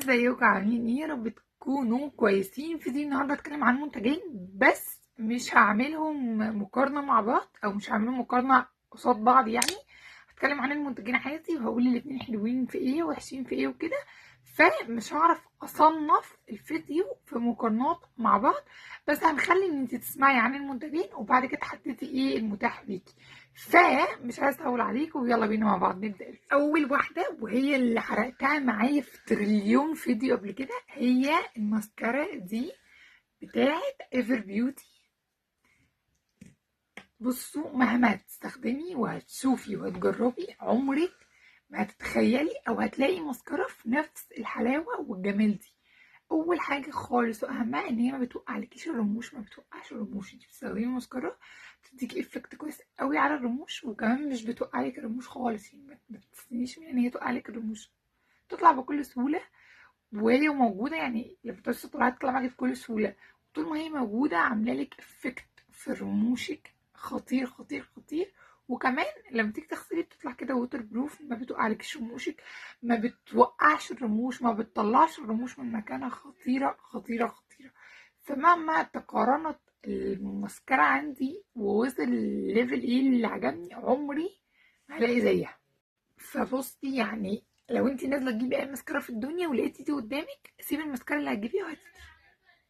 ازيكم؟ عاملين ايه؟ يا رب تكونوا كويسين. في دي النهارده هتكلم عن منتجين بس مش هعملهم مقارنة مع بعض، او مش هعملهم مقارنة قصاد بعض. يعني هتكلم عن المنتجين عادي وهقول الاتنين حلوين في ايه وحشين في ايه وكده، فمش هعرف اصنف الفيديو في مقارنات مع بعض، بس هنخلي ان انت تسمعي عن المنتجين وبعد كده تحددي ايه المتاح ليكي. فمش عايزه اطول عليكم ويلا بينا مع بعض نبدا. اول واحدة وهي اللي حرقتها معايا في تريليون فيديو قبل كده، هي الماسكارا دي بتاعه Ever Beauty. بصوا، مهما هتستخدمي وهتشوفي وهتجربي عمرك ما هتتخيلي او هتلاقي ماسكارا في نفس الحلاوة والجمال دي. اول حاجة خالص واهمها ان هي ما بتوقعلكيش الرموش، ما بتوقعش الرموش. انت بتستخدمي ماسكارا بتديكي effect كويس قوي على الرموش، وكمان مش بتوقعلك الرموش خالص، يعني ما تستنيش من ان هي توقعلك الرموش، تطلع بكل سهولة وهي موجودة. يعني لما تطلع تطلع معاكي بكل سهولة، طول ما هي موجودة عامله لك effect في رموشك خطير خطير خطير. وكمان لما تيجي تغسلي بتطلع كده waterproof، ما بتوقعلكش رموشك، ما بتوقعش الرموش، ما بتطلعش الرموش من مكانها. خطيرة خطيرة خطيرة. فمهما تقارنت الماسكارا عندي ووصل level ايه اللي عجبني، عمري ما هلاقي زيها. فبصي، يعني لو انت نازله تجيبي اي ماسكارا في الدنيا ولقيتي دي قدامك، سيبي الماسكارا اللي هتجيبيها وهاتي،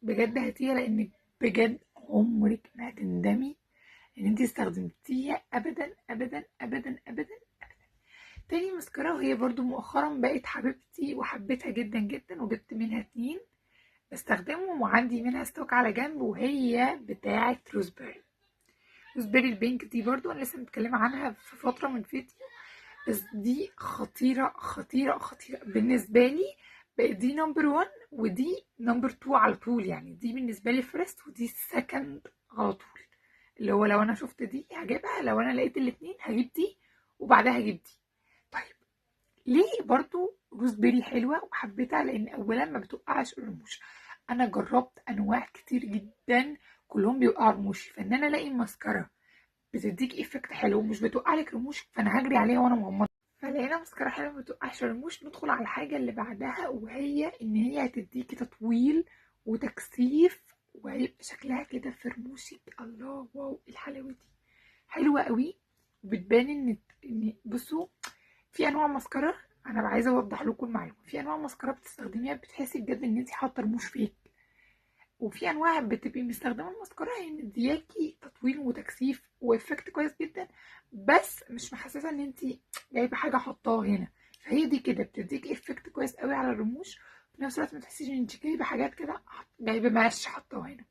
بجد هاتيها، لان بجد عمرك ما هتندمي ان انت استخدمتيها ابدا ابدا ابدا ابدا ابدا. تاني ماسكارا وهي برضو مؤخرا بقت حبيبتي وحبيتها جدا جدا، وجبت منها 2 بستخدمهم وعندي منها stock على جنب، وهي بتاعه Roseberry. Roseberry ال pink دي برضو انا لسه متكلمه عنها في فترة من فيديو، بس دي خطيرة خطيرة خطيرة بالنسبة لي. بقت دي number 1 ودي number 2 على طول، يعني دي بالنسبة لي first ودي second على طول، اللي هو لو انا شفت دي هجيبها، لو انا لقيت الاتنين هجيب دي وبعدها هجيب دي. طيب ليه برضو Roseberry حلوة وحبيتها؟ لان اولا ما بتوقعش الرموش. انا جربت انواع كتير جدا كلهم بيوقعوا رموشي، فان انا الاقي ماسكارا بتديك effect حلو ومش بتوقع لك رموش، فانا هجري عليها وانا مغمضه. فلقينا ماسكارا حلوة ما بتوقعش رموش. ندخل على الحاجة اللي بعدها، وهي ان هي هتديكي تطويل وتكثيف وهيبقى شكلها كده في رموشك. الله، wow الحلاوة دي حلوة قوي. وبتبان ان بصوا، في انواع ماسكارا انا عايزه اوضح لكم المعلومة، في انواع ماسكارا بتستخدميها بتحسي بجد ان انت حاطه رموش fake، وفي انواع بتبقي مستخدمة الماسكارا هي مدياكي تطويل وتكثيف و effect كويس جدا، بس مش محسسه ان انت جايبه حاجة حطاها هنا. فهي دي كده بتديكي effect كويس قوي على الرموش، في نفس الوقت ما تحسيش ان انت جايبه حاجات كده، جايبه ماش حطاها هنا.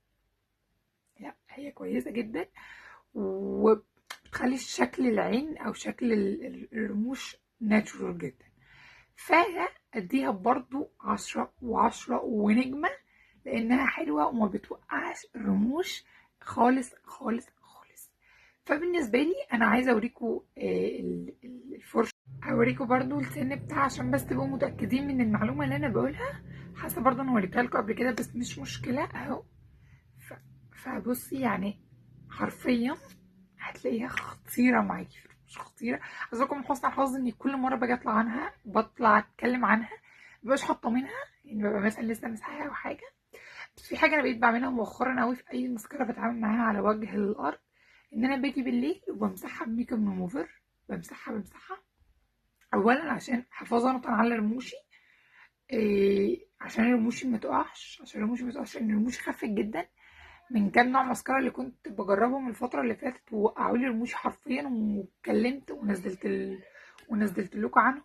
لا، هي كويسة جدا وبتخلي شكل العين او شكل الرموش natural جدا. فاديها برضو 10 و10 ونجمه، لانها حلوة وما بتوقعش الرموش خالص خالص خالص. فبالنسبه لي انا عايزه اوريكم الفرشة، هوريكم برضو السن بتاعها عشان بس تبقوا متاكدين من المعلومة اللي انا بقولها. حاسه برضو انا وريتها لكم قبل كده بس مش مشكلة اهو. فبصي، يعني حرفيا هتلاقيها خطيرة معاكي، مش خطيرة. عايزاكم من حسن الحظ ان كل مرة باجي اطلع عنها، بطلع اتكلم عنها مبقاش حاطه منها، يعني ببقى مثلا لسه مسحاها او حاجة. بس في حاجة انا بقيت بعملها مؤخرا قوي في اي ماسكارا بتعامل معاها على وجه الارض، ان انا باجي بالليل وبمسحها بميك اب ريموفر. بمسحها اولا عشان حفاظا على رموشي، عشان رموشي ما تقعش، عشان رموشي ما تقعش، لان رموشي خفت جدا من كام نوع ماسكارا اللي كنت بجربهم الفترة اللي فاتت ووقعوا لي رموشي حرفيا، واتكلمت ونزلت لكم عنهم،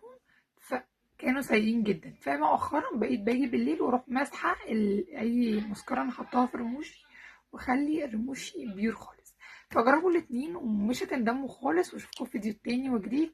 فكانوا سيئين جدا. فمؤخرا بقيت باجي بالليل واروح ماسحه اي ماسكارا انا حطاها في رموشي واخلي رموشي pure خالص. فجربوا الاتنين ومش هتندموا خالص، واشوفكم في فيديو تاني وجديد.